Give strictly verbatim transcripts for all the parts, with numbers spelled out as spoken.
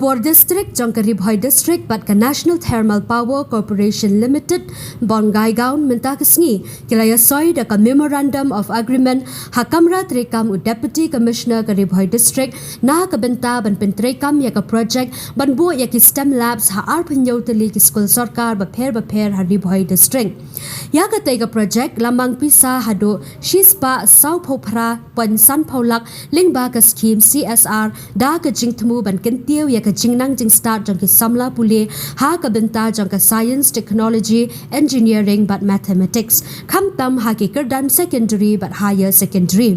Bor District jong ka Ri Bhoi District bad ka National Thermal Power Corporation Limited, Bongaigaon, mynta ka sngi ki la ïasoi da ka Memorandum of Agreement ha kamra treikam u Deputy Commissioner ka Ri Bhoi District na ka bynta ban pyntreikam ïa ka project ban buh ïa ki STEM labs ha arphew tylli ki skul sorkar bapher bapher ha Ri Bhoi District. Ïa katei ka project la mang pisa haduh shispah sawphew phra point sanphew lak lyngba ka scheme C S R da ka jingthmu ban kyntiew ïa ka jingnang jingstad jong ki samla pule ha ka bynta jong ka science, technology, engineering bad mathematics, khamtam ha ki kyrdan secondary bad higher secondary.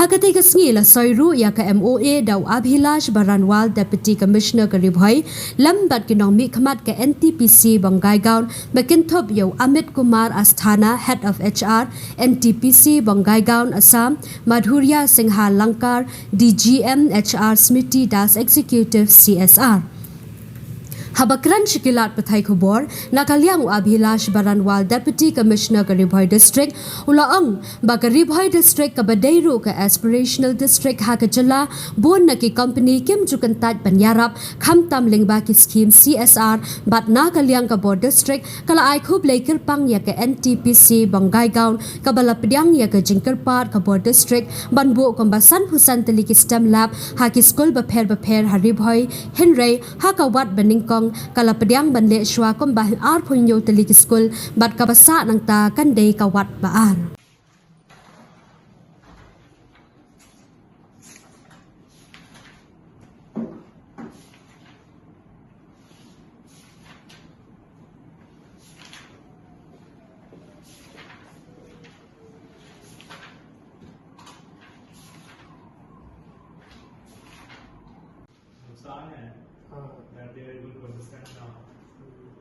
Ha katei ka sngi la soi ruh ïa ka M O A da u Abhilash Baranwal, Deputy Commissioner ka Ri Bhoi, lem bad ki nongmihkhmat ka N T P C Bongaigaon, ba kynthup ïa u Amit Kumar Asthana, Head of H R, N T P C Bongaigaon, Assam, Madhurya Singha Langkar, D G M H R, Smriti Das, Executive C S R. Haba kren sha ki lad pathai khubor, na ka liang u Abhilash Baranwal, Deputy Commissioner ka Ri Bhoi District, u la ong ba ka Ri Bhoi District kaba dei ruh ka aspirational district ha ka jylla, bun na ki company kim ju kyntait ban ïarap, khamtam lyngba ki scheme C S R, bad na ka liang ka Bor District ka la ai khublei kyrpang ïa ka N T P C Bongaigaon kaba la pdiang ïa ka jingkyrpad ka Bor District ban buh kumba sanphew san tylli ki STEM lab ha ki skul bapher bapher ha Ri Bhoi, hynrei ha ka wat ba nyngkong ka la pdiang ban leh shuwa kumba arphew tylli ki skul, bad kaba sah nangta kan dei ka wat ba ar. नुकसान है। हाँ। That they are able to understand now.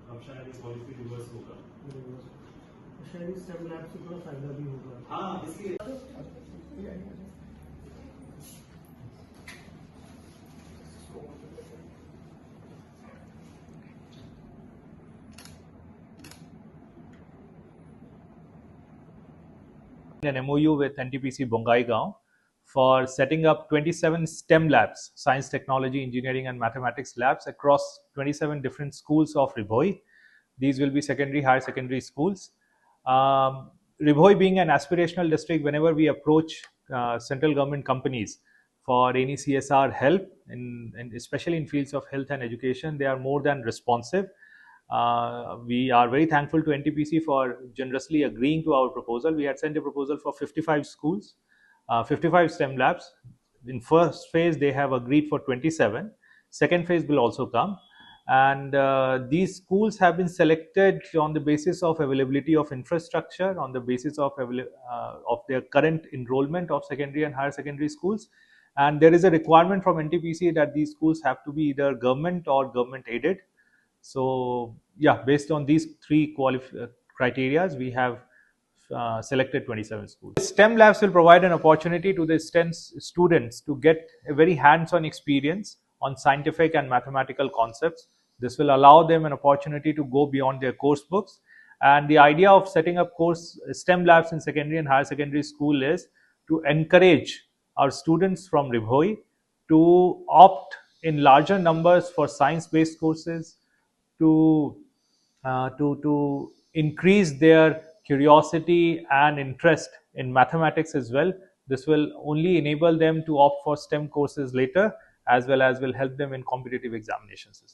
अब शायद ये पॉलिसी रिवर्स होगा। रिवर्स। शायद इस STEM लैब से थोड़ा फायदा भी होगा। हाँ, इसलिए। An M O U with N T P C Bongaigaon for setting up twenty-seven STEM labs, science, technology, engineering, and mathematics labs across twenty-seven different schools of Ri Bhoi. These will be secondary, higher secondary schools. Um, Ri Bhoi being an aspirational district, whenever we approach uh, central government companies for any C S R help, in, in, especially in fields of health and education, they are more than responsive. Uh, we are very thankful to N T P C for generously agreeing to our proposal. We had sent a proposal for fifty-five schools, uh, fifty-five STEM labs. In first phase, they have agreed for twenty-seven. Second phase will also come. And uh, these schools have been selected on the basis of availability of infrastructure, on the basis of avail- uh, of their current enrollment of secondary and higher secondary schools. And there is a requirement from N T P C that these schools have to be either government or government aided. So, yeah, based on these three qualif- uh, criterias, we have uh, selected twenty-seven schools. STEM labs will provide an opportunity to the STEM s- students to get a very hands-on experience on scientific and mathematical concepts. This will allow them an opportunity to go beyond their course books. And the idea of setting up course STEM labs in secondary and higher secondary school is to encourage our students from Ri Bhoi to opt in larger numbers for science-based courses, to uh, to to increase their curiosity and interest in mathematics as well. This will only enable them to opt for STEM courses later, as well as will help them in competitive examinations as well.